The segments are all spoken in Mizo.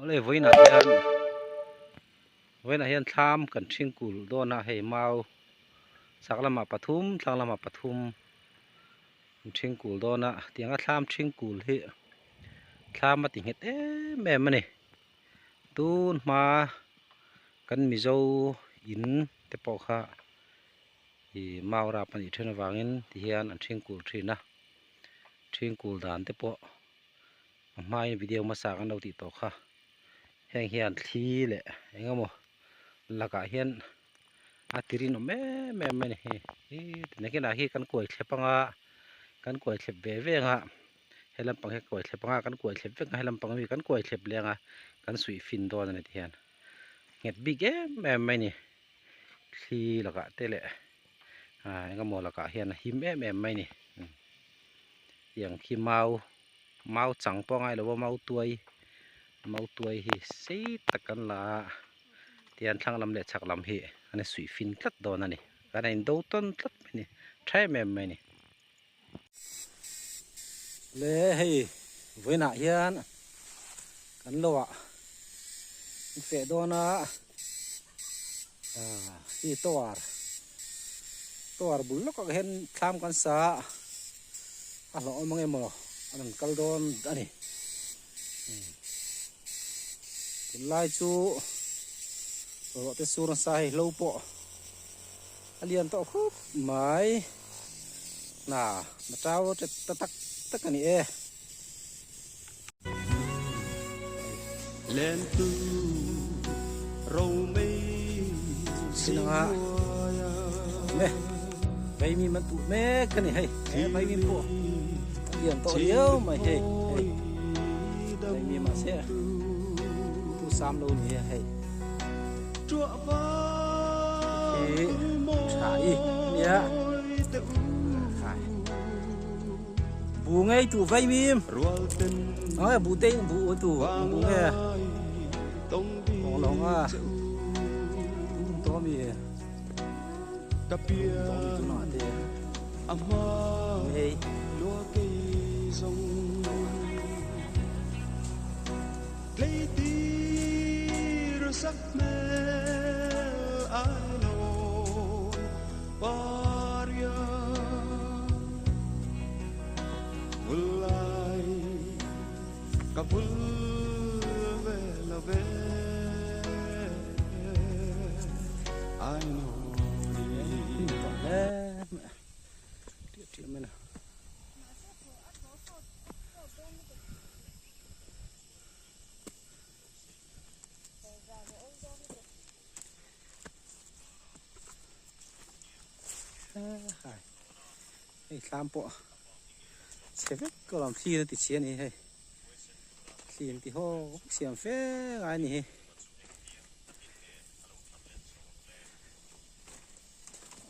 Awle vawiinah hian vawiinah hian thlam kan ṭhing kulh dawn a hei mau chak lamah pathum thlang lamah pathum an ṭhing kulh dawn a tianga thlam ṭhing kulh hi thlam a ti nghet em em a ni tun hma kan mizo in te pawh kha ih mau rap a nih ṭhin avangin tihian an ṭhing kulh ṭhin a ṭhing kulh dan te pawh. A hmain video hmasa kan lo tih tawh kha heng hian thli leh eng emaw lakah hian a ti rinawm em em mai a ni hei ih nakinah hi kan kuai thlep anga kan kuai thlep ve ve anga he lampang hi kuai thlep anga kan kuai thlep vek anga he lampang ami kan kuai thlep leh anga kan suih fin dawn a ni tihian nghet bik em em mai a ni thli lakah te leh ah eng emaw lakah hian a him em em mai a ni tiang khi mau. Mau chang pawh a ngai lo a mau tuai mau tuai hi sei tak kan la a tihian thlang lam leh chhak lam hi an insuih fin tlat dawn a ni kan a indo tawn tlat mai a ni tha em em mai a ni. Le hei vawiinah hian kan lo ah an feh dawn a ah hi tower tower bul lawkah hian thlam kan sa a. A hlawh awm ange maw a rawn kal dawn a ni. Tunlai chu rawh te sur nasa hei hlo pawh a lian tawh khup mai. Hna na tau tet ta tak tak a ni e. Sinanga me vaimim an tuh mek a ni hei he vaimim pawh a lian tawh riau mai hei hei vaimim ah se tu sam lo ni e hei hi tha i nia Bu ngei tu vaimim Oi bu te bu tu bu nge Kong long a Tum to mi Tum to mi tu na te Ngei Hei thlam pawh chhe vek ka lawm thlir a ti chhe a ni hei thlir an ti haw siam fe ngai a ni hi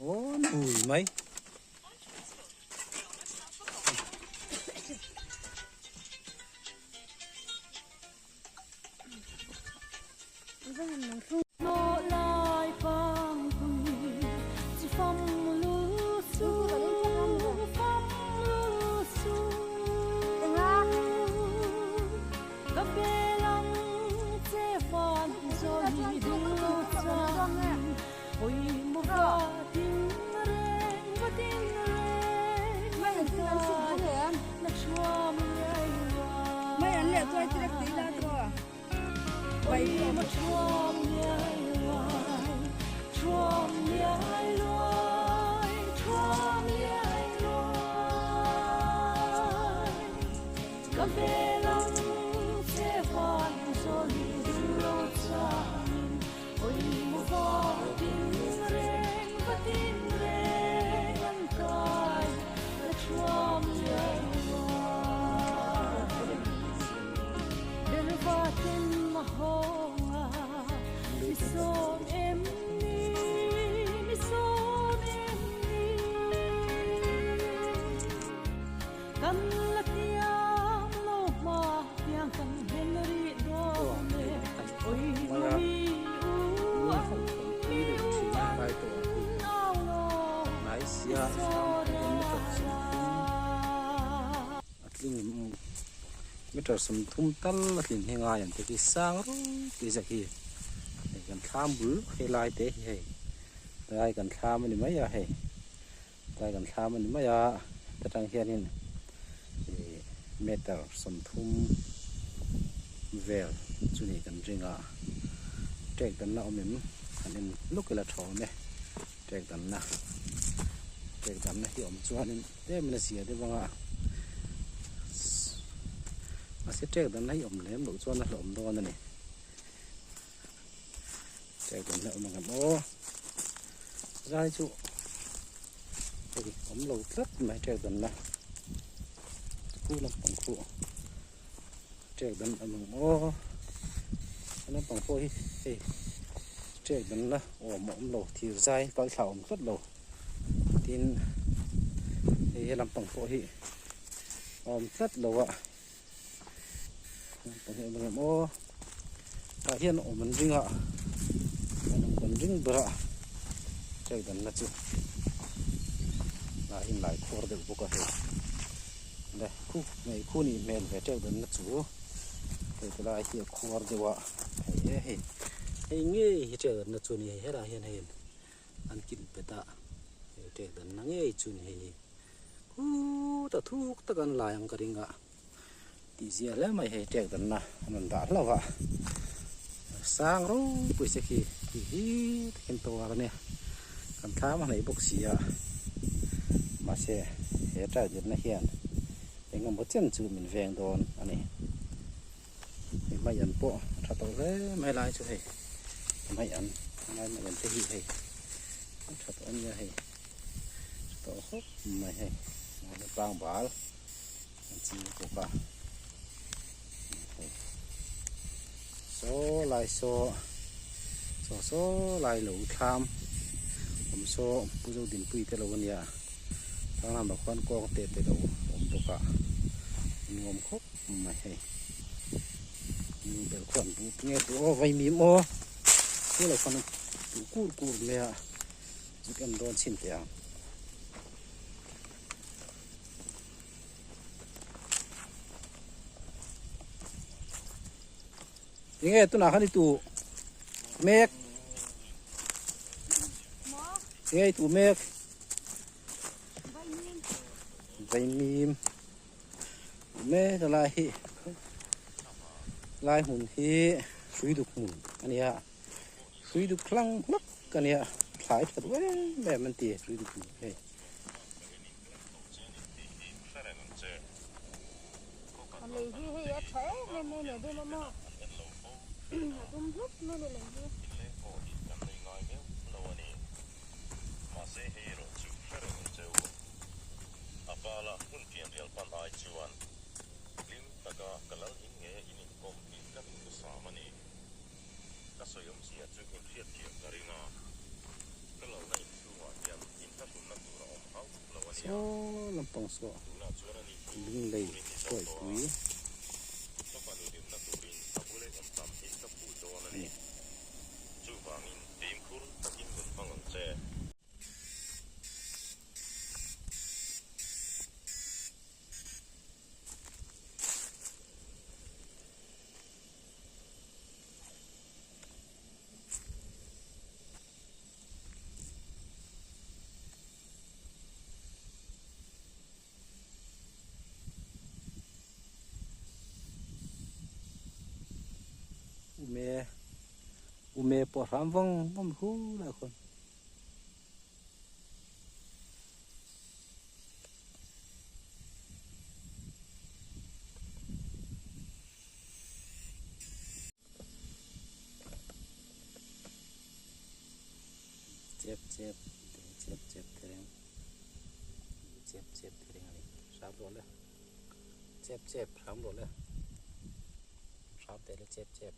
aw nui mai. Meter 30 tal a tlin hi ngai ang te khi sang ropui zet hi hei kan thlam bul helai te hi hei helai kan thlam a ni mai a hei helai kan thlam a ni mai a heta tang hianin ih meter 30 vel chu ni kan ring a tek danna awm em kan en lawk ila tha awm e tek danna tek danna hi awm chuanin. Tlem in a zia deuh ang a, mahse ṭek dan hi awm lem loh chuan a hlauhawm dawn a ni. Ṭek dan hi a awm ang em aw, zai chu hei awm lo tlat mai ṭek dan na khu lampang khu ṭek dan awm ang aw, a lampang pawh hi hei ṭek dan na awm a awm lo thir zai kal thla a awm tlat lo. Tin, hei he lampang pawh hi a awm tlat lo a, lampang hi a awm ang em aw, tah hian a awm an ring a, an awm kan ring ber a, hriat danna chu lah hi lai khuar deuh bawk a hei le khu nei khu nih hmel ve teuh danna chu hei ti lai hi a khuar deuh a hei e hei hei ngei hi hriat danna chu a ni hei helaiah hian hei. An kilh pet a, hei ṭek danna ngei chu ni hei hi khut a thuk tak an lai ang ka ring a tih zia hle mai hei ṭek danna an rawn dah hlauh a sang ropui se khi khi hi takin tuar a nia kan thlam a hnaih bawk si a mahse he ṭek danna hian eng emaw chen chu min veng dawn a ni hei hmai an pawh a tha tawh hle mai lai chu hei hmai an lai hmai an te hi hei a tha tawh ania hei tha tawh khawp mai hei mahni tlang bal an ching bawk a hei saw lai saw saw saw lai lo thlam awm saw pu Zodinpuii te lo ania thlang lamah khuan kawng te te lo awm bawk a nuam khawp. Mai hei nu ber khuan bu nge tu aw vai mim aw chu lo khan tu kur kur mai a chu ka en dawn chhin teh ang. Enge tunah khan i tu mek enge i tu mek vai mim. Mek a lai hi lai hmun hi hrui duk hmun a ni a hrui duk hlang hlak a ni a thlai tha duh em em an ti hrui duk hmun hei. Lei hi hei a tha em em mai a ni dawn a maw a dum hlup mai a ni lei hi. A pala hmun pianrial pan ai chuan hlim taka ka lal in nge in inkawm hi ka duhthusam a ni. Ka sawi awmzia chu in hriatthiam ka ring a, ka lalna inchhungah hian inthlahrunna tur a awm hauh lo a nia. Saw lampang saw Tunah chuan a ni chu lunglei tur in ni zo tawh a, tuaipui. ka fanu hlimna turin a bula awm tam hi ka phut dawn a ni. Chuvangin fimkhur takin nun hmang ang che. Ume ume pawh hram vang vang hu lai khawn. Chep chep chep chep thereng chep chep thereng ani hram rawh le chep chep hram rawh le hram teh le chep chep.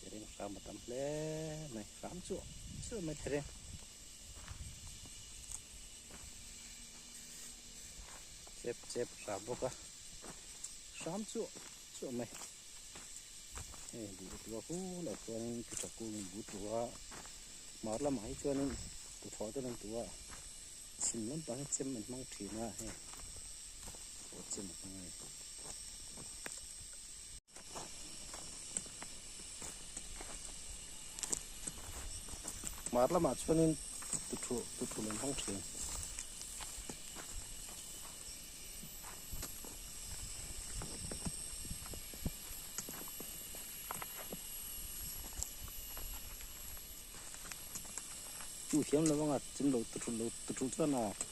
Thereng hram a tam hle mai hram chu chu mai thereng. Chep chep hram bawk a hram chuah chuah mai hei buh tua kul ah chuanin ti tha kungin buh tua hmar lamah hi chuanin tuthlawh te an tua chhim lampang hi chem an hmang thin a hei pawh chem a hmang a ni. Hmar lamah chuanin tuthlawh tuthlawh an hmang thin. Chu thiam lo anga chem lo tuthlawh lo tuthlawh chuan a.